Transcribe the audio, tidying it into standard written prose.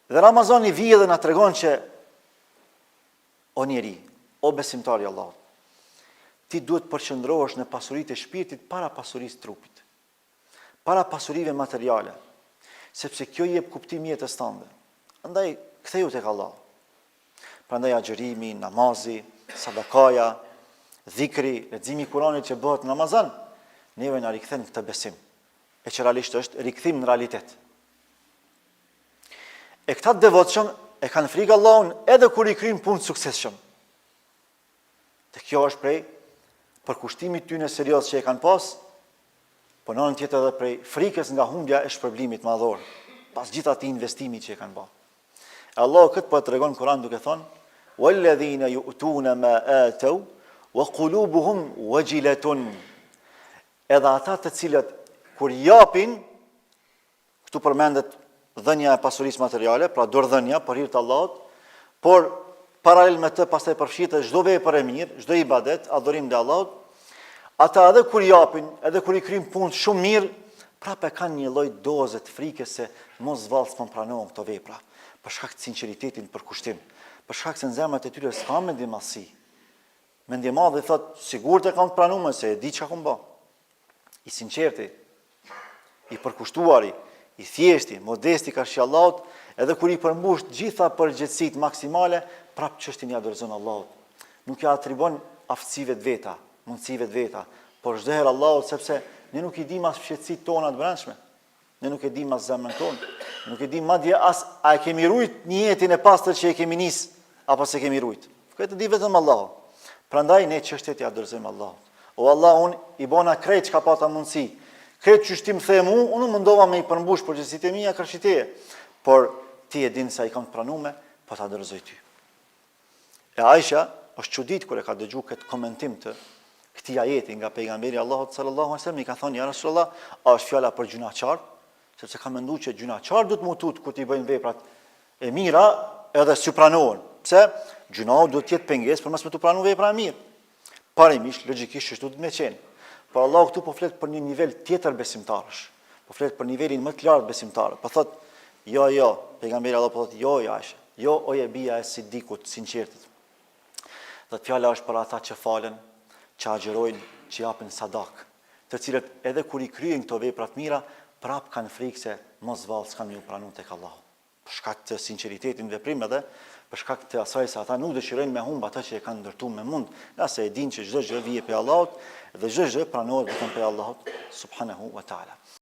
Dhe Ramazani vjen dhe na tregon që o njeri, o besimtar i Allahut, ti duhet të përqendrohesh në pasuritë e shpirtit para pasurisë së trupit. Para pasurive materiale, sepse kjo i jep kuptim jetës tënde. Andaj kthehu tek Allahu. Prandaj agjërimi, namazi, sadakaja, dhikri, leximi i Kuranit që bëhet në Ramazan, neve na rikthen këtë besim. E që realisht është rikthim në realitet. E këta të devotshëm e kanë frikë Allahun edhe kur i kryjnë punët suksesshëm. Dhe kjo është prej përkushtimit tyne serioz që e kanë pas, po në anën tjetër edhe prej frikës nga humbja e shpërblimit madhor, pas gjithë atij investimi që e kanë ba. E Allahu këtë po e tregon në Kur'an duke thonë: "Walladhina yu'tuna ma atau wa qulubuhum wajilatun." Edhe ata të cilët kur japin Këtu përmendet dhënia e pasurisë materiale, pra dorëdhënia për hir të Allahut, por paralel me të pastaj përfshihet edhe çdo vepër e mirë, çdo ibadet, adhurim ndaj Allahut. Ata edhe kur japin, edhe kur i kryjnë punët shumë mirë, prapë e kanë një lloj doze të frikës se mos vallë s'po pranohen këto vepra, për shkak të sinqeritetit në përkushtim, për shkak se në zemrat e tyre s'ka mendjemadhësi. Mendjemadhi thotë, sigurt e kam të pranuar se e di çka kam bë. I sinqerti, i përkushtuari, i thjeshti, modesti karshi Allahut, edhe kur i përmbush të gjitha përgjegjësitë maksimale, prap çështjen ia dorëzon Allahut. Nuk ia atribuon aftësive të veta, mundësive të veta, por çdo herë Allahut sepse ne nuk i dimë as fshehtësitë tona të brendshme. Ne nuk e dimë as zemrën tonë, nuk e dimë madje as a e kemi rujt nijetin e pastër që e kemi nis apo s'e kemi rujt. Këtë e di vetëm Allahu. Prandaj ne çështjet ia dorëzojmë Allahut. O Allah, unë i bona krejt çka pata mundësi. Krejt qysh ti më the mu, unë u mundova me i përmbush përgjegjësitë e mia karshi teje. Por ti e din sa i kam të pranume, po ta dorëzoj ty. E Aisha është çudit kur e ka dëgju këtë komentim të këtij ajeti nga pejgamberi i Allahut sallallahu alaihi wasallam i ka thënë ja Rasulullah, a është fjala për gjynahqar? Sepse ka menduar që gjynahqar duhet m'u tut kur t'i bëjnë veprat e mira edhe s'ju pranohen. Pse? Gjynahu duhet të jetë pengesë për mos me t'u pranu vepra e mirë. Parimisht, logjikisht qështu duhet me qenë. Por Allahu këtu po flet për një nivel tjetër besimtarësh. Po flet për nivelin më të lartë besimtarë. Po thot, jo, jo, pejgamberi Allahut po thot, jo, jo, Aisha, jo, o e bija e Sidikut, sinqertit. Dhe fjala është për ata që falen, që agjërojnë, që japin sadak, të cilët edhe kur i kryejnë këto vepra të mira, prap kanë frikë se mos vallë s'kanë me ju pranu tek Allahu. për shkak të sinqeritetit në veprim edhe për shkak të asaj se ata nuk dëshirojnë me humb atë që e kanë ndërtu me mund, ngase e dinë që çdo gjë vije prej Allahut dhe çdo gjë pranohet vetëm prej Allahut subhanahu wa taala.